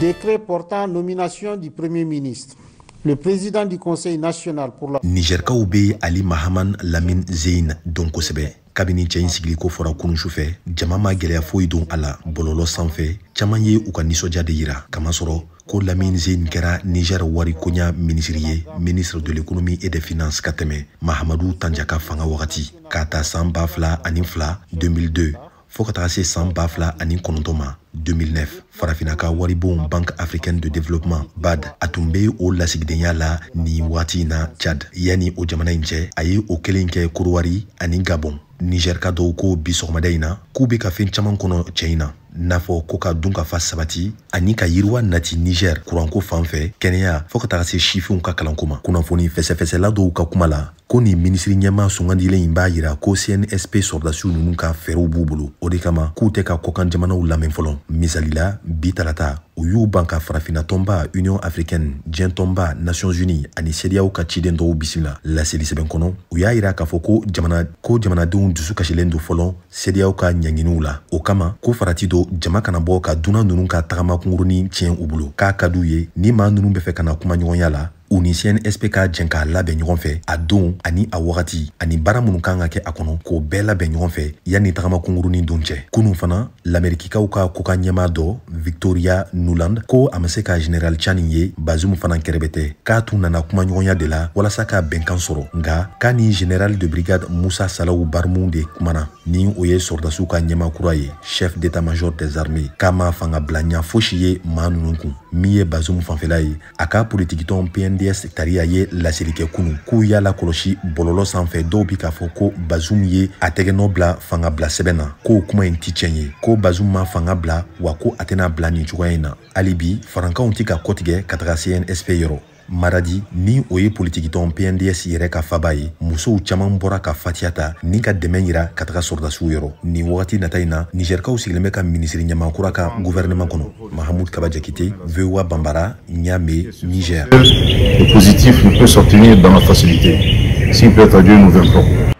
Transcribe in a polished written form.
Décret portant nomination du Premier ministre. Le président du Conseil national pour la. Nizɛrikaw bɛ Ali Mahaman Lamine Zeyn dɔn kosɛbɛ. Kabini cɛ in sigili ko fɔra kunun sufɛ, jama ma gɛlɛya foyi don a la. Bɔlɔlɔ sanfɛ, caman ye u ka nisɔndiya de yira, kamasɔrɔ ko Lamine Zeyn kɛra Niger wari koɲa minisiri ye, ministre de l'économie et des finances, ka tɛmɛ Mahamadu Tanja ka fanga wagati, k'a ta san 2002, 2002, fɔɔ ka taga se san 2009 ma, 2009. Farafina ka waribon, Banque africaine de développement, BAD, a tun be o lasigidenya la nin waati in na Tchad. Yanni o jamana in cɛ, a ye o kelen kɛ Korowari ani Gabon. Nizɛrika dɔw ko bi sɔgɔmada in na k'u be ka fɛn caman kɔnɔ cɛ in na, n'a fɔ ko ka dun ka fa sabati ani ka yiriwa nati Niger kuranko fan fɛ, kɛnɛya, fɔɔ ka taga se sifinw ka kalanko ma. Kunnafoni fɛsɛfɛsɛla dɔw ka kuma la, ko nin minisiri ɲɛma sungandilen in b'a yira ko CNSP sɔrɔdasiw ninnu ka fɛɛrɛw b'u bolo. O de kama k'u tɛ ka kɔkan jamanaw lamɛn fɔlɔ. Misali la, bi tarata, u y'u ban ka Farafinna tɔnba, Union africaine, diɲɛ tɔnba, Nations unies ani CEDEAO ka ciden dɔw bisimila. Laseli sɛbɛn kɔnɔ, u y'a yira k'a fɔ ko jamana ko jamanadenw dusu kasilen don fɔlɔ CEDEAO ka ɲanginiw la. O kama ko farati do jama kana bɔ ka dunan ninnu ka tagama kunkurunin tiɲɛ u bolo, k'a ka d'u ye ni maa ninnu bɛ fɛ ka na kuma ɲɔgɔnya la, u ni CNSP ka jɛn k'a labɛn ɲɔgɔn fɛ, a don ani a wagati ani baara minnu kan ka kɛ a kɔnɔ, k'o bɛɛ labɛn ɲɔgɔn fɛ yanni tagama kunkurunin don cɛ. Kunun fana, Lamerikikaw ka kokan ɲɛmaa dɔ, Victoria Nuland, ko a ma se ka général Tchani ye Bazoum fana kɛrɛbɛtɛ, k'a tun nana kumaɲɔgɔnya de la walasa ka bɛnkan sɔrɔ, nka k'a ni général de brigade Musa Salawu Barmu de kumana, ni o ye sɔrɔdasiw ka ɲɛmaa kura ye, chef d'état-major des armées, k'a ma fanga bila ɲa fosi ye maa ninnu kun. Min ye Bazoum fanfɛla ye, a ka politikitɔn PNDS Tariya ye laseli kɛ kunu k'u y'a lakɔlɔsi bɔlɔlɔ sanfɛ, dɔw bi k'a fɔ ko Bazoum ye a tɛgɛnɔ bila fanga bila sɛbɛn na, k'o kuma in ti tiɲɛ ye, ko Bazoum ma fanga bila, wa ko a tɛna bila nin cogoya in na. Hali bi, farankanw ti ka kɔtigɛ ka taga CNSP yɔrɔ. Maradi, ni o ye politikitɔn PNDS yɛrɛ ka faba ye, musow caman bɔra ka fatiya ta ni ka dɛmɛ yira ka taga sɔrɔdasiw yɔrɔ. Nin wagati nata in na, Nizɛrikaw sigilen bɛ ka minisiri ɲɛmaa kura ka gouvernement kɔnɔ. Mahamud Kaba Jakite, VOA Bambara, Niamey, Niger. Le positif ne peut s'obtenir dans la facilité. S'il plaît à Dieu, nous vaincrons.